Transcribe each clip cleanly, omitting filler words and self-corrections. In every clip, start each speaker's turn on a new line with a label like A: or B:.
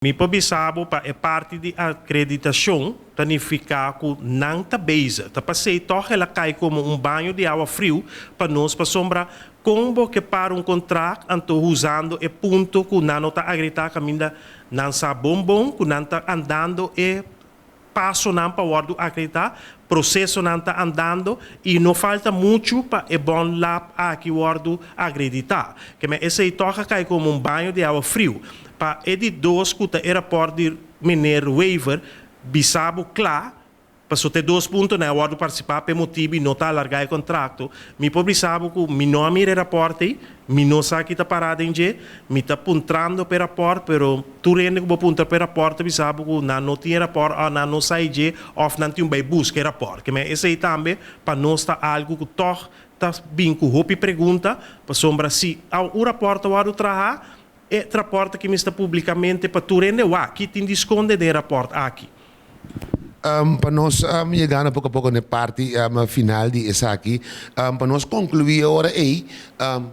A: Mi por bisa bo pa e parti di akreditashon ta nifiká ku nan ta bezig. Ta pasei tòg el a kai komo un baño di awa friu pa nos pasobra kon bo ke para un kontrakt anto usando e punto ku nan no ta akreditá kaminda nan sa bon bon ku nan ta andando e pasonan pa wòrdu akreditá, prosesonan ta andando i no falta muchu pa e Bonlab aki wòrdu akreditá. Ke men esei tòg a kai komo un baño di awa friu. Pa e di dos ku ta e rapòrt di meneer Wever bisa bo kla, pasobra ta e dos puntonan a wòrdu partisipá pa e motibu i no ta alargá e kontrakto. Mi por bisa bo ku mi no a mira e rapòrt ei. Mi no sa ki ta pará den dje. Mi ta puntrando p'e rapòrt, pero tur hende ku bo puntra p'e rapòrt ta bisa bo ku nan no tin e rapòrt òf nan no sa e dje òf nan tin un bai buska e rapòrt. Ke men esei tambe pa nos ta algu ku tòg ta bin ku hopi pregunta, pasobra si un rapòrt ta wòrdu trahá, e rapòrt aki mester publikamente pa tur hende wak ki tin di skonde den e rapòrt aki.
B: Pa nos yega na poko a poko na e parti final di esaki, pa nos konkluí e ora ei,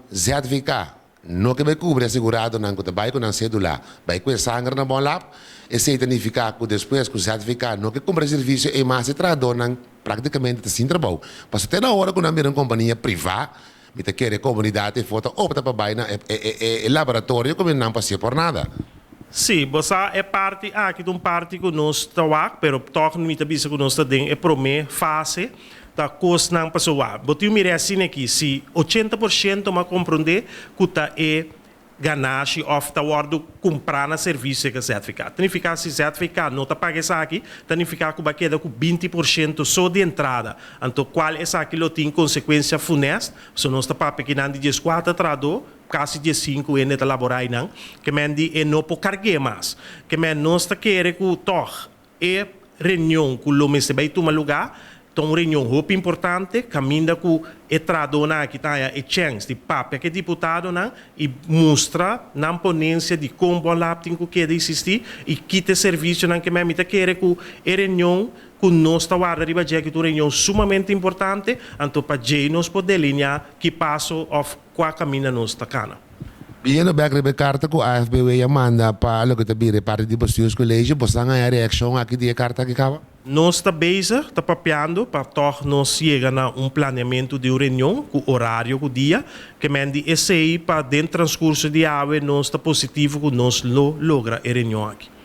B: ZVK no ke bai kubri aseguradonan ku ta bai ku nan sedula bai ku e sanger na Bonlab. Esei ta nifiká ku despues ku ZVK no ke kumpra e servisio ei mas e trahadónan praktikamente ta sin trabou. Pasobra te na ora ku nan bira un kompania privá, mi ta kere komunidat efo ta opta pa bai na e laboratorio ku mi nan pasia por nada.
A: Sí, bo sa e parti aki ta un parti ku nos ta wak, pero tòg mi ta bisa ku nos ta den e promé fase, ta kosnan pasobra wak. Bo tin mira asina aki, si 80% m'a komprondé ku ta e ganashi òf ta wòrdu kumprá na servisio ku ZVK. Ta nifiká si ZVK no ta paga esaki, ta nifiká ku bo a keda ku 20% so di entrada. Anto kual esaki lo tin konsekuensia funèst, pasobra nos ta papia kinan di 14 trahadó, Kasi 15 hende ta laborá einan, ke men di e no por karg'é mas. Ke men nos ta kere ku tòg e reunion ku lo mester bai tuma lugá ta un reunion hopi importante kaminda ku e trahadónan aki ta haña e chèns di papia ku e diputadonan i mustra nan ponensia di kon Bonlab tin ku keda eksistí i kita e servisionan. Ke men mi ta kere ku e reunion ku nos ta warda riba dje aki ta un reunion sumamente importante, anto pa djei nos por delineá ki paso òf Kua kaminda nos ta kana?
B: Biniendo bek riba e karta ku AFBW a manda pa loke ta bira e parti di Bestuurscollege, boso a haña reakshon aki di e karta aki kaba?
A: Nos ta bezig, ta papiando pa tòg nos yega na un planeamentu di un reunion ku orario ku dia. Ke men di esei pa den transkurso di awe nos ta positivo ku nos lo logra e reunion aki.